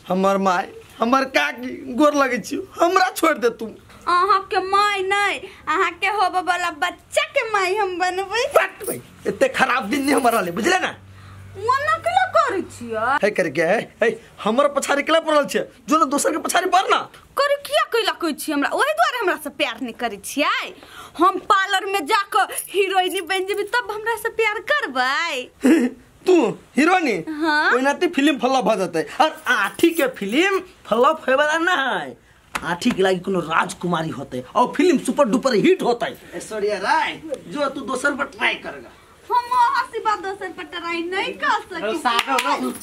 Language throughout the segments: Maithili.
हमर my हमर काकी गोर लगै छी, हमरा छोड़ दे तू। अहाँ के my नहीं, अहाँ के होबे वाला बच्चा के my हम बनबै। भाई एते खराब दिन नहीं हमरा ले, बुझले ना? ओना केला करै छियै? हे करके हे हे हमर पछाड़ी केला पड़ल छै, जो ना दोसर के पछाड़ी पड़ ना। करू किया कैला कहै छी हमरा? ओहि दुआरे हमरा से प्यार नहीं करै छियै। हम पार्लर में जाके हीरोइनी बन जेबै तब हमरा से प्यार करबै। तू हीरोइनी? हाँ। ओहिना ते फिल्म फ्लॉप भ जतै। और आठी के फिल्म फ्लॉप होय वाला ना है, आठी के लागी कोनो राजकुमारी होते और फिल्म सुपर डुपर हिट होते। ऐश्वर्या राय जो तू दोसर पर ट्राई करगा। हम हंसी बात दोसर पर ट्राई नहीं कर सकी। सागर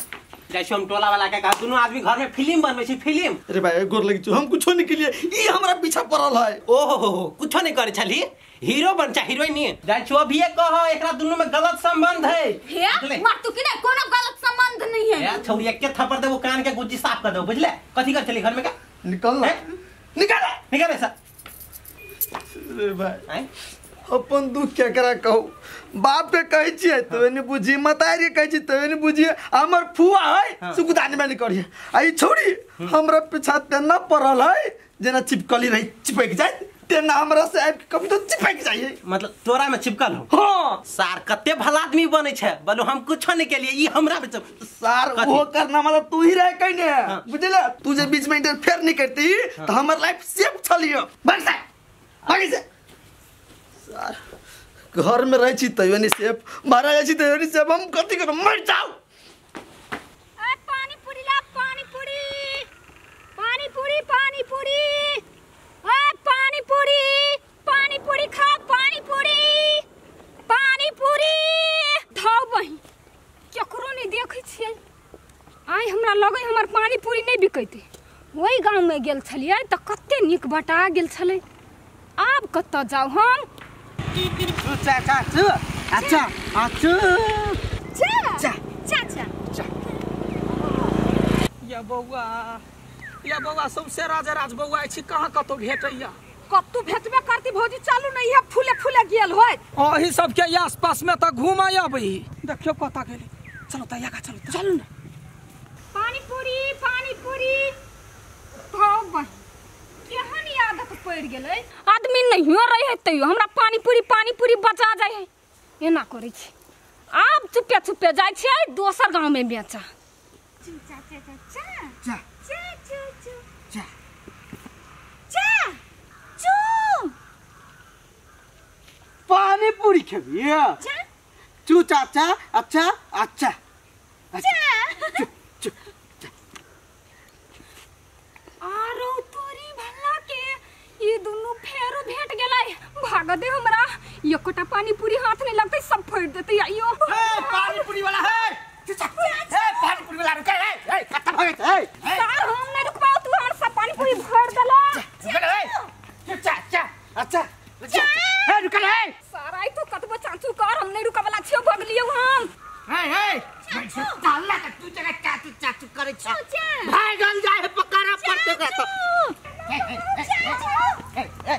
जैसे हम टोला वाला के कहा दोनों आदमी घर में फिल्म बनबै छी फिल्म। अरे भाई गोर लगी छु, हम कुछो नहीं केलिए, ई हमरा पीछा पड़ल है। ओहो हो कुछो नहीं करे छली, हीरो बन चा हीरोइन नहीं जाय छु। अभी कह एकरा दोनों में गलत संबंध है। हे मार तू की नहीं, कोनो गलत संबंध नहीं है। ए छौरी के थप्पड़ देबो कान के गुज्जी साफ कर देबो, बुझले? कथि कर चली घर में का निकल ना, निकल निकल ऐसा। अरे भाई अपन दुख क्या करा कहू, बाप के कहै छियै तबे नहीं बुझी, मतारी के कहै छी तबे नहीं बुझी, हमर फुआ है सुकुदानी में करिए। आ ई छोड़ी हमरा पीछा तेना पड़ल है जेना चिपकली रही चिपक जाए तेना हमरा से आबि के कभी तो चिपक जाइए। मतलब तोरा में चिपकल हो? हां। सार कते भला आदमी बनै छै, बोलो हम कुछो नहीं केलिए, ई हमरा में सार वो करना मतलब तू ही रह कहने। हाँ। बुझले? तू जे बीच में इंटरफेयर नहीं करती तो हमर लाइफ सेफ छलियो। भाग से भाग से सार, घर में रह छी तैयो नहीं सेफ, मारा जाइ छी तैयो नहीं सेफ, हम कथि करब, मर जाऊ। ए पानी पूरी ला, पानी पूरी, पानी पूरी, पानी पूरी, ए पानी पूरी, पानी पूरी खा, पानी पूरी, पानी पूरी। धाव बही केकरो नहीं देखै छियै। आइ हमरा लगै हमर पानी पूरी नहीं बिकैतै। ओहि गाँव में गेल छलियै तऽ कते नीक बटा गेल छलै, आब कतऽ जाउ हम? चा चा चु अच्छा अच्छा चा चा चा चा। या बौआ, या बौआ सबसे राजा राज बौआ छी, कहाँ कतौ भेटैया? कतौ भेटबे करती भौजी, चालू नहीं है फूले फूले गेल होय। ओही सब के आस पास में त घुमाय अबै, देखियो कतऽ गेली। चलो त याका चलो चलू ना। पानी पूरी, पानी पूरी। भाव केहन आदत पड़ गेलै, आदमी नहियो रहे तैयो हमरा पानी पूरी पानी पूरी बचा जाइ है। एना करै छी आब चुपे चुपे जाइ छियै दोसर गाँव में बेचा। चा चा चा चा चा चा चा चा चू पानी पूरी खेबी? चू चाचा अच्छा अच्छा अच्छा चू। आरो तोरी भला के ये दोनों फेरो भेट गेलै, भाग दे हमरा, एकोटा पानी पूरी हाथ नहीं लगतै सब फोड़ देतै। आइयो ए पानी पूरी वाला है, ए पानी पूरी वाला रुक ए ए कत भागै छै? ए सार हम नहीं रुकबाउ, तू हमर सब पानी पूरी भर देला। ए चाचा अच्छा ए रुक ए सार आई तू कतबो चाचू कर, हम नहीं रुकबला छियो, भगलियौ हम। ए ए चल ना तू जगह चाचू चाचू करै छ, भागल जाय पकड़ा पड़ते ओकरा तो। ए ए ए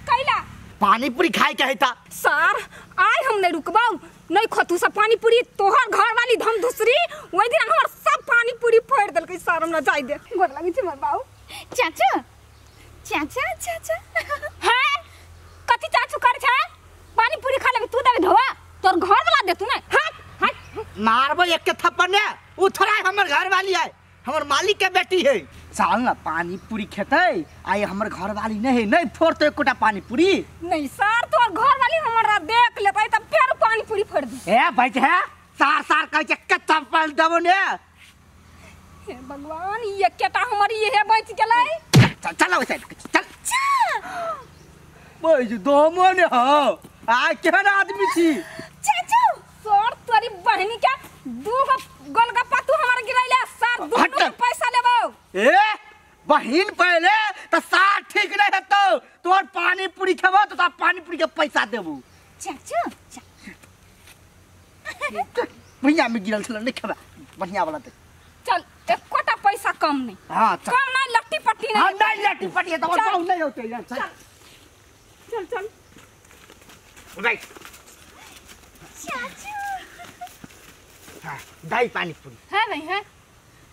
कैला पानी पूरी खाए के है ता सार आइ हम नहीं रुकबाउ, नहीं खतू सब पानी पूरी तोहर घर वाली धम दूसरी ओहि दिन हमर सब पानी पूरी फोड़ देलकै। सार हमरा जाय दे, गोर लागै छै हमर बाऊ। चाचा चाचा चाचा हां कथि चाचू कर छै? पानी पूरी खा लेबे तू देबे धोआ, तोर घर वाला देतू नै। हट हट मारबो एक के थप्पड़ ने, उ थोड़ा हमर घर वाली है, हमर मालिक के बेटी है। चल ना पानी पूरी खेतै, आई हमर घर वाली नहीं है, नहीं फोड़ते एकोटा पानी पूरी। नहीं सार तोर घर वाली हमरा देख लेतै तब फेर पानी पूरी फोड़ दी। ए भाई है सार सार कहै छै के थप्पड़ देबो ने। हे भगवान एकेटा हमर इहे बच गेलै। चल चल ओइ चल भाई जो दोमो ने हो आ केहन आदमी छी चाचू। सर तोरी बहनी के दू गो गोलगप्पा तू हमर गिरैले, सार दुनू के पैसा लेबौ। ए बहिन पहले त सार ठीक नहीं हेतौ, तोर पानी पूरी खेबौ त तोरा पानी पूरी के पैसा देबौ। चाचू बढ़िया में गिरल छल नहीं खेबा, बढ़िया वाला दे। चल एकोटा पैसा कम नहीं। हां कम नहीं, लट्टी पट्टी नहीं। हां नहीं लट्टी पट्टी त और नहीं होते। चल चल चल राइट चाचू। हां दाई पानी पूरी है भाई है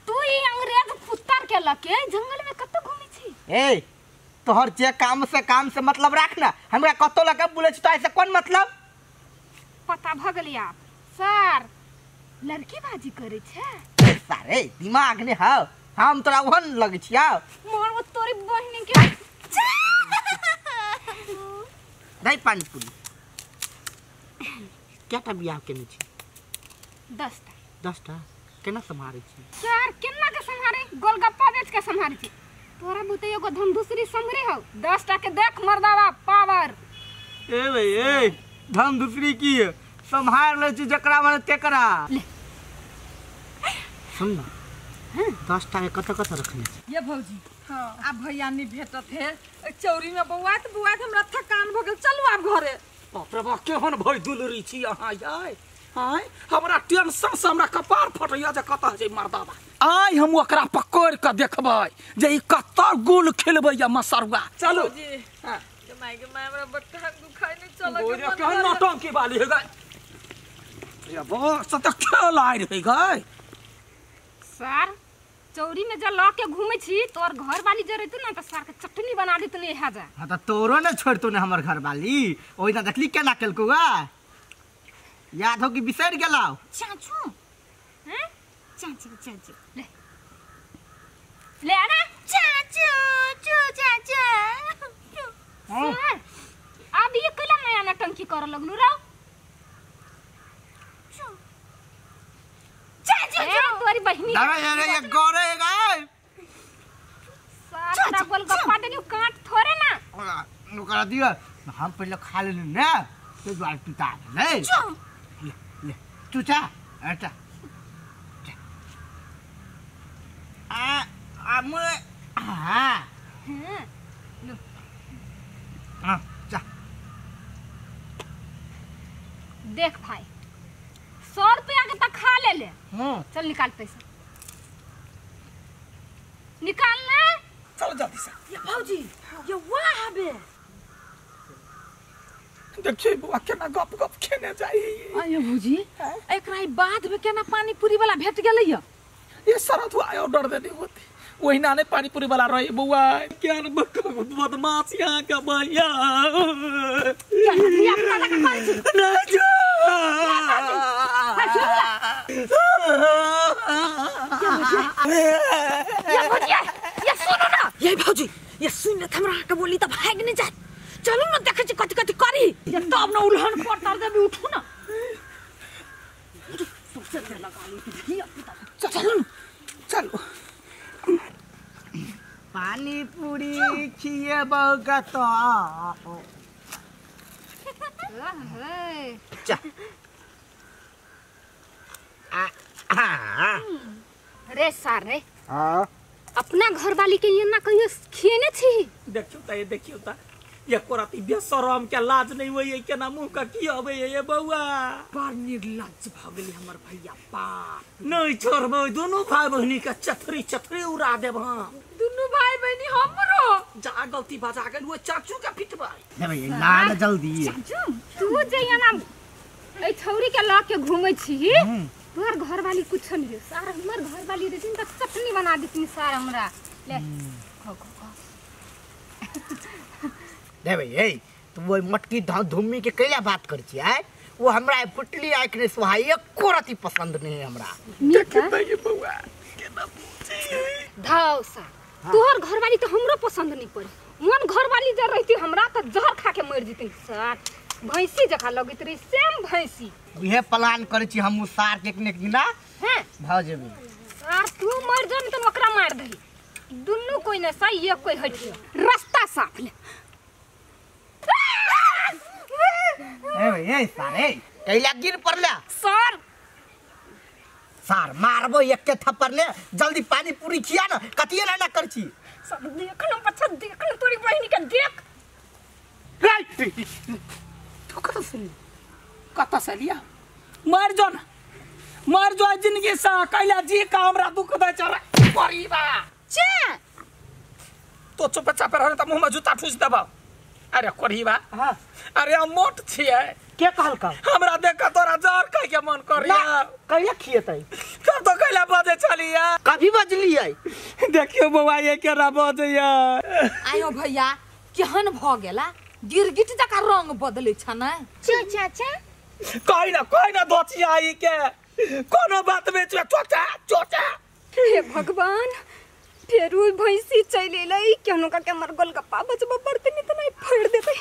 तू ई अंग्रेज पुत्तर के लके जंगल में कत घूमै छी ए तोहर जे काम से मतलब राख ना हमरा कतो लके बोले छी तो ऐसे कोन मतलब पता भ गेली आप सर लड़की बाजी करे छे सारे दिमाग ने हौ हम तोरा ओहन लगे छिया मोर वो तोरी बहिनी के दाई पानी पूरी केटा बियाह केने छी 10 टा 10 टा केना सम्हारे छी सर केना के सम्हारे गोलगप्पा बेच के सम्हारे छी तोरा बुते एगो धन दूसरी संगरे हौ 10 टा के देख मर्दावा पावर ए भाई ए धन दूसरी की सम्हार ले छी जकरा मन तेकरा सुन ना 10 टा के कत कत रखने छी ये भौजी हां आब भैया नहीं भेटत है चौरी में बौआत बौआत हमरा थकान भ गेल चलू आब घरे बाप रे बाप केहन भई दुलरी छी अहाँ याय आय हमरा टेंशन से हमरा कपार फटैया जे कतह जे मर्दावा आय हम ओकरा पकड़ के देखबै जे ई कत गुल खेलबै या मसरुआ चलू जी हां के my के my हमरा बट्टा दुखाइ नहीं चल के केहन नौटंकी वाली है गई रे बस त खेल आइ रही गई सर चौरी में जे ल के घूमै छी तोर घर वाली जे रहतु ना त सर के चटनी बना देतु ने हा जा हां त तोरो ने छोड़तु ने हमर घर वाली ओइना देखली केना केलको गा याद हो कि बिसर गेलाव चाचू हैं चाचू चाचू ले ले आना चाचू चू चाचा सर अब ये कला नया नटंकी कर लगलू राव चाचू तोरी बहिनी अरे अरे ये गोरे गाय सर तोरा गोलगप्पा देलियो काट थोड़े ना ओकरा दियो हम पहले खा लेली ना तो द्वार पिता नहीं ले ले चूचा अच्छा आ आ मु हां लो हां जा देख भाई 100 रुपया के त खा ले ले चल निकाल पैसा निकाल ना चल जल्दी से ये भौजी ये वाह हबे देखिए बुआ केना गप गप खेने जाई आयो भौजी एकरा ई बाद में केना पानी पूरी वाला भेट गेलै या ये सरत हुआ ऑर्डर देने होती वही ना ने पानी पूरी वाला रही बुआ क्या बदमाश यहाँ का भैया नहीं जो ये भौजी ये सुनो ना ये भौजी ये सुन ले हमरा के बोली त भाग नहीं जात चलू ना देखे छी कथि कथि करी ये तब ना उल्हन पर देबी उठू ना सबसे लगा ली चलू चलो पानी पूरी खिएबौ गत चा आ आ रे सार रे हां अपना घर वाली के ये ना कहियो खिएने छी देखियो त ये देखियो त ये कोराती बेशरम के लाज नहीं होई केना मुंह का की अबे ये बौआ बड़ निर्लज्ज भ गेली हमर भैया बाप नहीं छोड़बै दोनों भाई बहिनी के चथरी चथरी उड़ा देब हम दोनों भाई बहिनी हमरो जा गलती बजा गेल वो चाचू के पिटबै ले भई लाल जल्दी चाचू तू जे ना ए छौरी के ल के घूमै छी तोहर घर वाली कुछ नहीं सार हमर घर वाली रहतिन त चटनी बना देतिन सार हमरा ले खो खो खो दे भाई ए तू वो मटकी धुम्मी के कैला बात कर छी आय वो हमरा फुटली आंख ने सुहाई एको रति पसंद नहीं है हमरा देखै बौआ केना पूछी धाव सा तोहर घर वाली तो हमरो पसंद नहीं पड़ी मन घर वाली जे रहती हमरा त जहर खा के मर जतिन सर भैंसी जखा लगैत रही सेम भैंसी उहे प्लान करै छी हम सार के एक ने एक दिना हैं भ जेबी सार तू मर जो त ओकरा मार दही दुन्नू कोई न सही एक कोई हटियो रास्ता साफ ले ए भाई ए सारे कैला गिर पड़ला सर सार मारबो एक के थप्पड़ ने जल्दी पानी पूरी खिया ना कतिए ना कर छी सब देख न पछा देख न तोरी बहिनी के देख तू कत से कत से लिया मर जो ना मर जो जिंदगी सा कैला जी का हमरा दुख दे चरा परिवा चे तो चुप चाप रह त मुंह में जूता ठूस देबा अरे कोढ़ीबा। हां। अरे हम मोट छियै। के कहलका? हमरा देख के तोरा जर कह के मन करिया। कहिया खियतै? तब तो कैला बजे चलिया। कभी बजलियै? देखियो बौआ ये केना बजैया। आयो भैया केहन भ गेला गिरगिट जका रंग बदलै छ ने। चाचा चाचा कोई ना दोचिया आई के कोनो बात में चोचा चोचा। हे भगवान फेर उ भैंसी चलि एलै केहनो का के हमर गोलगप्पा बचबो पड़तै नहीं त नहीं फोड़ देतै।